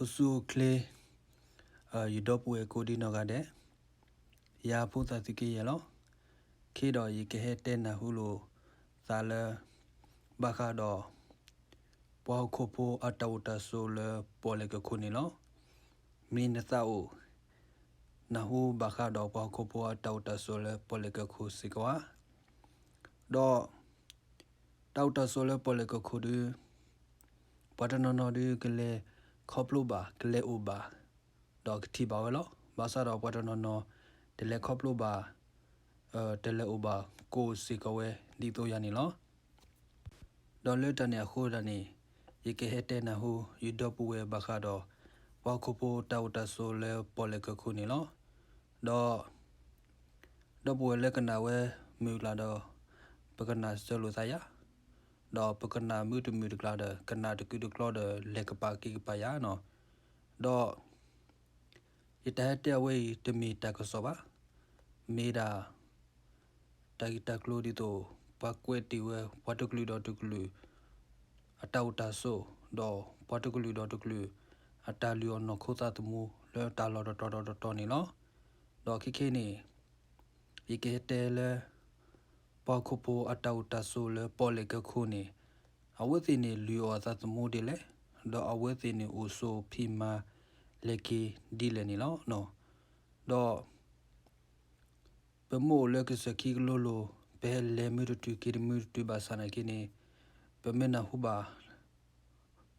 အိၣ်ဆူၣ်အိၣ်ချ့, ယဒီပုၢ်ဝဲၢ်ကိးဒံနီၢ်ဂၤဒဲး, ယၤဖိသၣ်သုးက့ယဲၢ်လီၤ. ခဲဒီးယကဟဲတဲနၢ်ဟူလိာ်သးလၢ ဘၣ်ဃးဒီး ပှၤဟီၣ်ခိၣ်ဖိအတၢ်အိၣ်တၢ်ဆိးလၢပီၣ်လဲၣ်ကၢၢ်ခိၣ်န့ၣ်လီၤ. မ့ၢ်နသးအိၣ် နၢ်ဟူဘၣ်ဃးဒီးပှၤဟီၣ်ခိၣ်ဖိအတၢ်အိၣ်တၢ်ဆိးလၢပီၣ်လဲၣ်ကၢၢ်ခိၣ်စ့ၢ်ကီးဧါ. ဒီး တၢ်အိၣ်တၢ်ဆိးလၢပီၣ်လဲၣ်ကၢၢ်ခိၣ်ဒီး ပှၤတနီၤနီၤဒီးကလဲၤခီဖျိဘၣ်, ကလဲၤအိၣ်ဘၣ်, ဒီးကထံၣ်ဘၣ်ဝဲလီၤ. ဘၣ်ဆၣ်ဒီးပှၤတနီၤနီၤ တလဲၤခီဖျိဘၣ်, တလဲၤအိၣ်ဘၣ် ကအိၣ်စ့ၢ်ကီးဝဲဒ်သိးယၤန့ၣ်လီၤ. ဒီးလၢတၢ်န့ၣ်အဃိသတးန့ၣ် ယကဟဲတဲနၢ်ဟူ ယဒီပုၢ်ဝဲၢ်ဘၣ်ဃးဒီး ပှၤဟီၣ်ခိၣ်ဖိတၢ်အိၣ်တၢ်ဆိးလၢပီၣ်လဲၣ်ကၢၢ်ခိၣ်န့ၣ်လီၤ. ဒီး ဒီပုၢ်ဝဲၢ်လၢကနၣ်ဝဲမုာ်တကျါဒီး ပကနၣ်စၢလိာ်သးယၤ, ဒီးပကနၣ်မုာ်တမုာ်တကျါဒီး ကနၣ်တကုာ်တကျီဒီး လဲၤကပာ်က့ၤကပာ်ယၤနီၤ. ဒီး ယတၢ်ဟဲတဲအဝဲအံၤ တမ့ၢ်တၢ်ကစီၣ်ဘၣ်. မ့ၢ်ဒၣ် တၢ်ဂ့ၢ်တၢ်ကျိၤဒ်သိး ပှၤကွဲးတ့ၢ်ဝဲ ပှၤတကလုာ်ဒီးတကလုာ် အတၢ်အိၣ်တၢ်ဆိး, ဒီးပှၤတကလုာ်ဒီးတကလုာ် အတၢ်လုၢ်အီၣ်နီၢ်ခိသးသမူလၢတၢ်လီၢ်တတီၤဒီးတတီၤန့ၣ်လီၤ. ဒီးခဲခဲန့ၣ် ယကဟဲတဲလၢ ပှၤဟီၣ်ခိၣ်ဖိအတၢ်အိၣ်တၢ်ဆိးလၢပီၣ်လဲၣ်ကၢၢ်ခိၣ်န့ၣ် အဝဲသ့ၣ်န့ၣ်လုၢ်အီၣ်အသးသမူဒ်လဲၣ်, ဒီးအဝဲသ့ၣ်န့ၣ်အိၣ်ဆိးဖံးမၤလဲၤက့ၤဒ်လဲၣ်န့ၣ်လီၤ. ဒီး ပမ့ၢ်အိၣ်လၢကစၢၢ်ခံကလိလိၤ, ပဟဲလဲၤမုာ်တတုၤက့ၤတမုာ်တတုၤဘၣ်ဆၣ်နာ်က့န့ၣ် ပမ့ၢ်နၢ်ဟူဘၣ်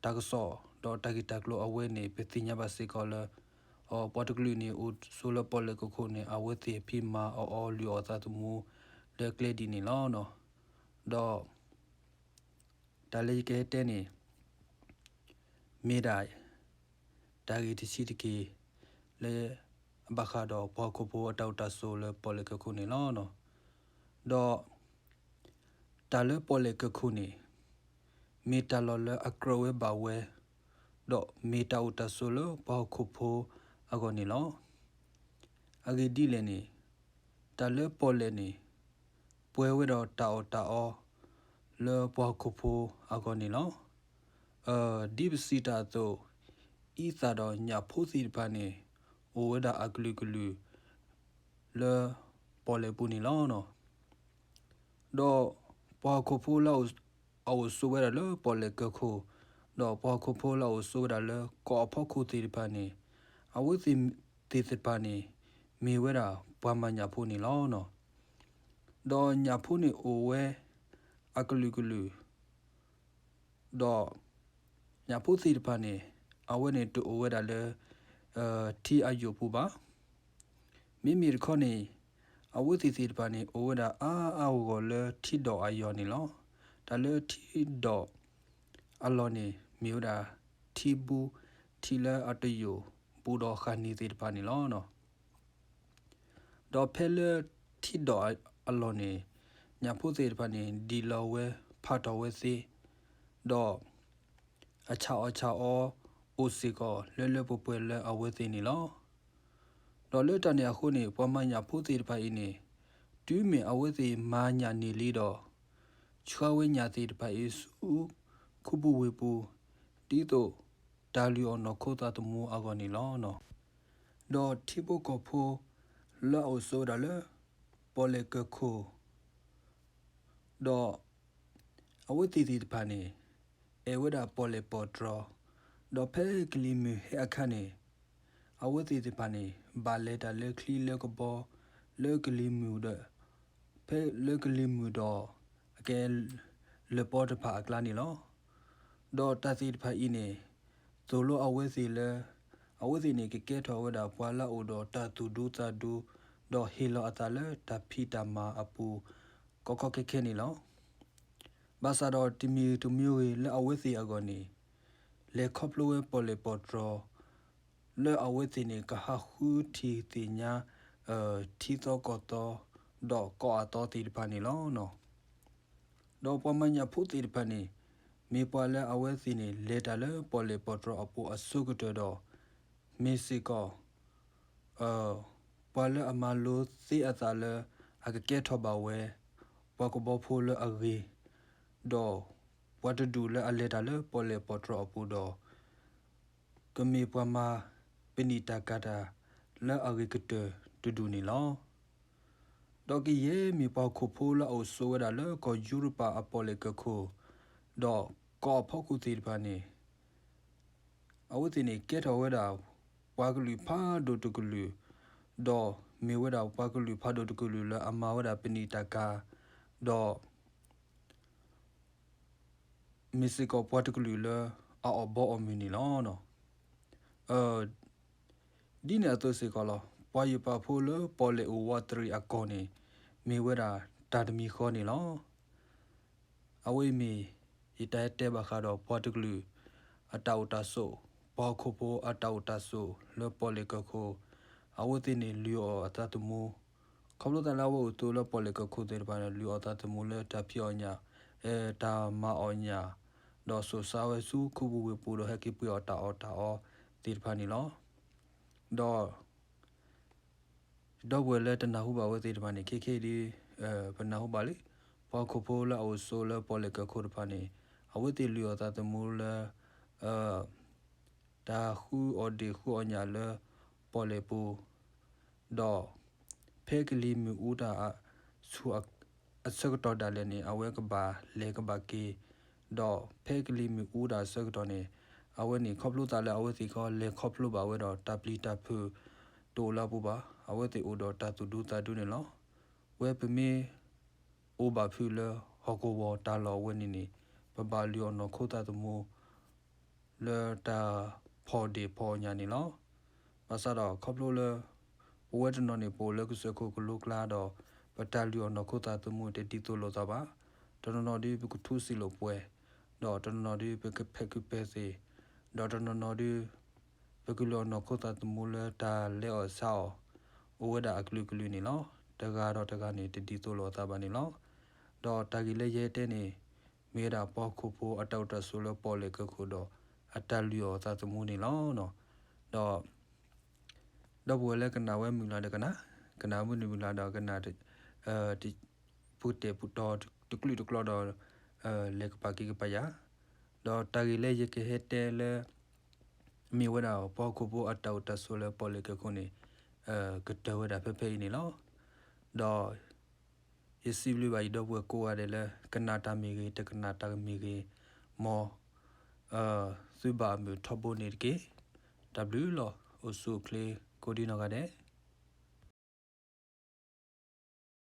တၢ်ကစီၣ် ဒီးတၢ်ဂ့ၢ်တၢ်ကျိၤအဝဲန့ၣ် ပသ့ၣ်ညါဘၣ်စ့ၢ်ကီးလၢ အပှၤတကလုာ်န့ၣ် အိၣ်ဆိးလၢပီၣ်လဲၣ်ကၢၢ်ခိၣ်န့ၣ် အဝဲသ့ၣ်ဖံးမၤအီၣ်အီလုၢ်အီၣ်သးသမူလၢကျဲဒ်န့ၣ်လီၤ. ဒီး တၢ်လၢယကဟဲတဲန့ၣ် မ့ၢ်ဒၣ် တၢ်ဂ့ၢ်တဆံးတက့ၢ် လၢအဘၣ်ဃးဒီးပှၤဟီၣ်ခိၣ်ဖိအတၢ်အိၣ်တၢ်ဆိးလၢပီၣ်လဲၣ်ကၢၢ်ခိၣ်န့ၣ်လီၤ. ဒီး တၢ်လၢပီၣ်လဲၣ်ကၢၢ်ခိၣ်န့ၣ် မ့ၢ်တၢ်လီၢ်လၢအကြၢးဝဲဘၣ်ဝဲ, ဒီးမ့ၢ်တၢ်အိၣ်တၢ်ဆိးလၢပှၤဟီၣ်ခိၣ်ဖိအဂီၢ်န့ၣ်လီၤ. အဂ့ၢ်ဒ်လဲၣ်န့ၣ် တၢ်လၢပီၣ်လဲၣ်န့ၣ် ပှဲၤဝဲဒီးတၢ်အီၣ်တၢ်အီ လၢပှၤဟီၣ်ခိၣ်ဖိအဂီၢ်န့ၣ်လီၤ. ဒ်ပစံးတၢ်အသိး, အံသၣ်ဒီးညၣ်ဖိသ့ၣ်တဖၣ်န့ၣ် အိၣ်ဝဲဒၣ်အကလုာ်ကလုာ် လၢပီၣ်လဲၣ်ပူၤန့ၣ်လီၤ. ဒီးပှၤဟီၣ်ခိၣ်ဖိလၢအအိၣ်ဆိးဝဲဒၣ်လၢပီၣ်လဲၣ်ကၢၢ်ခိၣ်, ဒီးပှၤဟီၣ်ခိၣ်ဖိလၢအအိၣ်ဆိးဝဲဒၣ်လၢကီၢ်အဖီခိၣ်သ့ၣ်တဖၣ်န့ၣ်, အဝဲသ့ၣ်သ့ၣ်တဖၣ်န့ၣ် မ့ၢ်ဝဲဒၣ်ပှၤမၤညၣ်ဖိန့ၣ်လီၤ. ဒီးညၣ်ဖိန့ၣ်အိၣ်ဝဲအကလုာ်ကလုာ်, ဒီးညၣ်ဖိသ့ၣ်တဖၣ်န့ၣ် အဝဲန့ၣ်တအိၣ်ဝဲဒၣ်လၢ ထံအယိာ်ပူၤဘၣ်. မ့မ့ၢ်တခီန့ၣ် အဝဲသ့ၣ်သ့ၣ်တဖၣ်န့ၣ် အိၣ်ဝဲဒၣ်အါအါဂီၢ်ဂီၢ်လၢထံဒိးအယီၢ်န့ၣ်လီၤ. တၢ်လၢထံဒိးအလီၢ်န့ၣ် မ့ၢ်ဝဲဒၣ်ထံဘူး, ထံလၢအတယိာ်ဘူးဒီးဃာ်န့ၢ်သ့ၣ်တဖၣ်န့ၣ်လီၤ. ဒီးဖဲလၢထံဒိးအလီၢ်န့ၣ် ညၣ်ဖိသ့ၣ်တဖၣ်န့ၣ် ဒံးလီၤဝဲဖးထီၣ်ဝဲသ့, ဒီး အဆၣ်အီၣ်ဆၣ်အီအိၣ်စ့ၢ်ကီးလၢလၢပှဲၤပှဲၤလၢအဝဲသ့ၣ်န့ၣ်လီၤ. ဒီးလၢတၢ်န့ၣ်အဃိန့ၣ် ပှၤမၤညၣ်ဖိသ့ၣ်တဖၣ်အံၤန့ၣ် တုၤမ့ၢ်အဝဲသ့ၣ်မၤညၣ်န့ၢ်လံဒီး ဆှၢဝဲညၣ်သ့ၣ်တဖၣ်အံၤဆူ ခူပူၤဝ့ၢ်ပူၤ ဒ်သိးတၢ်လုၢ်အီၣ်နီၢ်ခိသးသမူအဂီၢ်န့ၣ်လီၤ. ဒီးထံဖိကီၢ်ဖိလၢအအိၣ်ဆိးဝဲဒၣ်လၢ ပီၣ်လဲၣ်ကၢၢ်ခိၣ် ဒီးအဝဲသ့ၣ်သ့ၣ်တဖၣ်န့ၣ် အဲၣ်ဝဲဒၣ်ပီၣ်လဲၣ်ပီၣ်တြီၤ, ဒီးဖဲကလံၤမုၢ်ဟဲအခါန့ၣ် အဝဲသ့ၣ်သ့ၣ်တဖၣ်န့ၣ် ဘၣ်လဲၤတၢ်လၢချံလၢကဘီ လၢကလံၤမုၢ်ဒီး ဖဲလၢကလံၤမုၢ်ဒီး အကဲ လၢၢ်ပီတဖၣ်အကျါန့ၣ်လီၤ. ဒီးတၢ်သ့ၣ်တဖၣ်အံၤန့ၣ် သိၣ်လိအဝဲသ့ၣ်လၢ အဝဲသ့ၣ်န့ၣ် ကကဲထီၣ်ဝဲဒၣ်ပှၤလၢအအိၣ်ဒီးတၢ်သူၣ်ဒူသးဒူ ဒီးဟ့ၣ်လီၤအသးလၢတၢ်ဖံးတၢ်မၤအပူၤ ကီကီခဲခဲန့ၣ်လီၤ. ဘၣ်ဆၣ်ဒီးတမံၤတမံၤဂ့ၤလၢအဝဲသ့ၣ်အဂီၢ်န့ၣ် လဲၤခီဖျိဝဲပီၣ်လဲၣ်ပီၣ်တြီၤ လၢအဝဲသ့ၣ်န့ၣ် ကဟးဃုထံၣ်သ့ၣ်ညါ ထံသီကီၢ်သီ ဒီးကီၢ်အသီသ့ၣ်တဖၣ်န့ၣ်လီၤ. ဒီးပှၤမၤညၣ်ဖိသ့ၣ်တဖၣ်န့ၣ် မ့ၢ်ပှၤလၢအဝဲသ့ၣ်န့ၣ် လဲၤတၢ်လၢပီၣ်လဲၣ်ပီၣ်တြီၤအပူၤအဆိကတၢၢ်ဒီး မ့ၢ်စ့ၢ်ကီး ပှၤလၢအမၤလိသ့အသးလၢ အကကဲထီၣ်ဘၣ်ဝဲ ပှၤကဘီဖိလၢအဂ့ၤ, ဒီးပှၤတဒူၣ်လၢအလဲၤတၢ်လၢပီၣ်လဲၣ်ပီၣ်တြီၤအပူၤဒီး ကမ့ၢ်ပှၤမၤပနံာ်တၢ်ကၤတၢ်လၢအဂ့ၤကတၢၢ်တဒူၣ်န့ၣ်လီၤ. ဒီးကယဲၢ်မ့ၢ်ပှၤဟီၣ်ခိၣ်ဖိလၢအအိၣ်ဆိးဝဲဒၣ်လၢကီၢ်ယူရပၤအပီၣ်လဲၣ်ကီၢ်ခိၣ်, ဒီးကီၢ်အဖီခိၣ်သ့ၣ်တဖၣ်န့ၣ် အဝဲသ့ၣ်န့ၣ် ကဲထီၣ်ဝဲဒၣ် ပှၤကလုာ်ဖးဒိၣ်တကလုာ်, ဒီးမ့ၢ်ဝဲဒၣ်ပှၤကလုာ်ဖးဒိၣ်တကလုာ်လၢအမၤဝဲဒၣ်ပနံာ်တၢ်ကၤ, ဒီး မ့ၢ်စ့ၢ်ကီးပှၤတကလုာ်လၢအအီၣ်ဘီအီၣ်မုၢ်န့ၣ်လီၤ. ဒ်န့ၣ်အသိးစ့ၢ်ကီးလီၤ. ပှၤယိၤပၤဖိလၢပီၣ်လဲၣ်အိၣ်ဝးတရံးအကီၢ်န့ၣ် မ့ၢ်ဝဲဒၣ်တၢ်တမံၤဃီန့ၣ်လီၤ. အဝဲအံၤမ့ၢ် ယတၢ်ဟဲတဲဘၣ်ဃးဒီးပှၤတကလုာ် အတၢ်အိၣ်တၢ်ဆိး, ပှၤဟီၣ်ခိၣ်ဖိအတၢ်အိၣ်တၢ်ဆိးလၢပီၣ်လဲၣ်ကီၢ်ခိၣ်, အဝဲသ့ၣ်န့ၣ်လုၢ်အီၣ်အသးသမူ, ခီဖျိသးလၢအဝဲအိၣ်ဆိးလၢပီၣ်လဲၣ်ကီၢ်ခိၣ်သ့ၣ်တဖၣ်န့ၣ် လုၢ်အီၣ်သးသမူလၢတၢ်ဖံးအီၣ်ညၣ်, တၢ်မၤအီၣ်ညၣ်, ဒီးစိာ်ဆါဝဲဆူခူပူၤဝ့ၢ်ပူၤ ဒီးဟဲက့ၤပှ့ၤအီၣ်တၢ်အီၣ်တၢ်အီသ့ၣ်တဖၣ်န့ၣ်လီၤ. ဒီး ဒီပုၢ်ဝဲၢ်လၢတနၢ်ဟူဘၣ်ဝဲသ့ၣ်တဖၣ်န့ၣ် ခဲခဲအံၤဒ် ပနၢ်ဟူဘၣ်လံ, ပှၤဟီၣ်ခိၣ်ဖိလၢအအိၣ်ဆိးလၢပီၣ်လဲၣ်ကီၢ်ခိၣ်တဖၣ်န့ၣ် အဝဲသ့ၣ်လုၢ်အီၣ်သးသမူလၢ တၢ်ဃုအီၣ်ဒ့ၣ်ဃုအီၣ်ညၣ်လၢပီၣ်လဲၣ်ပူၤ, ဒီးဖဲကလံၤမုၢ်အူတၢ်ဆူအဆၢကတီၢ်ဒၣ်လဲာ်န့ၣ် အဝဲကဘၣ်လဲၤကဘၣ်က့ၤ, ဒီးဖဲကလံၤမုၢ်အူတၢ်အဆၢကတီၢ်န့ၣ် အဝဲန့ၣ်ခီဖျိသးလၢအဝဲသ့ၣ်ခီလဲၤခီဖျိဘၣ်ဝဲဒီးတၢ်ပျံၤတၢ်ဖုးတအိၣ်လၢအပူၤဘၣ်. အဝဲသ့ၣ်အိၣ်ဒီးတၢ်သူၣ်ဒူသးဒူန့ၣ်လီၤ. ဝဲပမ့ၢ်အိၣ်ဘၣ်ဖုးလၢဟီၣ်ကဝီၤတၢ်လီၢ်အဝဲန့ၣ်န့ၣ် ပဘၣ်လုၢ်အီၣ်နီၢ်ခိသးသမူ လၢတၢ်ဖီၣ်ဒ့ၣ်ဖီၣ်ညၣ်န့ၣ်လီၤ. ဘၣ်ဆၣ်ဒီးခီဖျိလၢ ပဝဲတနီၤန့ၣ် ပအိၣ်လၢကစၢၢ်ခိၣ်ကလိကျါဒီး ပတၢ်လုၢ်အီၣ်နီၢ်ခိသးသမူတဒ်သိးလိာ်သးဘၣ်. တနီၤနီၤဒ်ပကထူစံာ်လိာ်ပှဲၤ, ဒီးတနီၤနီၤဒ်ပကဖဲးခုးပဲသ့ၣ်, ဒီးတနီၤနီၤဒ် ပကလုၢ်အီၣ်နီၢ်ခိသးသမူလၢတၢ်လဲၤအီၣ်ဆါအီၣ် အိၣ်ဝဲဒၣ်အကလုာ်ကလုာ်န့ၣ်လီၤ. တဂၤဒီးတဂၤန့ၣ် တဒ်သိးလိာ်အသးဘၣ်န့ၣ်လီၤ. ဒီးတၢ်ဂ့ၢ်လၢယဟဲတဲန့ၣ် မ့ၢ်ဝဲဒၣ်ပှၤဟီၣ်ခိၣ်ဖိအတၢ်အိၣ်တၢ်ဆိးလၢပီၣ်လဲၣ်ကီၢ်ခိၣ်ဒီး အတၢ်လုၢ်အီၣ်သးသမူန့ၣ်လီၤ. ဒီး ဒီပုၢ်ဝဲၢ်လၢကနၣ်ဝဲမုၢ်လၢ်ဒီးကနၣ်, ကနၣ်မုၢ်နုာ်မုၢ်လၢ်ဒီးကနၣ် ပူၤတဲာ်ပူၤတီၤတကလုာ်တကျီဒီး လဲၤကပၤက့ၤကပၤယၤ, ဒီးတၢ်ဂ့ၢ်လၢယကဟဲတဲလၢ မ့ၢ်ဝဲဒၣ်ပှၤဟီၣ်ခိၣ်ဖိအတၢ်အိၣ်တၢ်ဆိးလၢပီၣ်လဲၣ်ကီၢ်ခိၣ်န့ၣ် ကတၢၢ်ဝဲဒၣ်ဖဲဖဲအံၤန့ၣ်လီၤ. ဒီး ယစံးဘျုးဘၣ်ယဒီပုၢ်ဝဲၢ်ကိးဂၤဒဲးလၢ ကနၣ်တၢ်မ့ၢ်ဂ့ၤ တကနၣ်တၢ်မ့ၢ်ဂ့ၤ, မ်သုဘၣ်အမုာ်ထီဘိန့ၣ်တက့ၢ်. တၢ်ဘျုးလီၤ. အိၣ်ဆူၣ်အိၣ်ချ့ကိးဒံနီၢ်ဂၤဒဲး.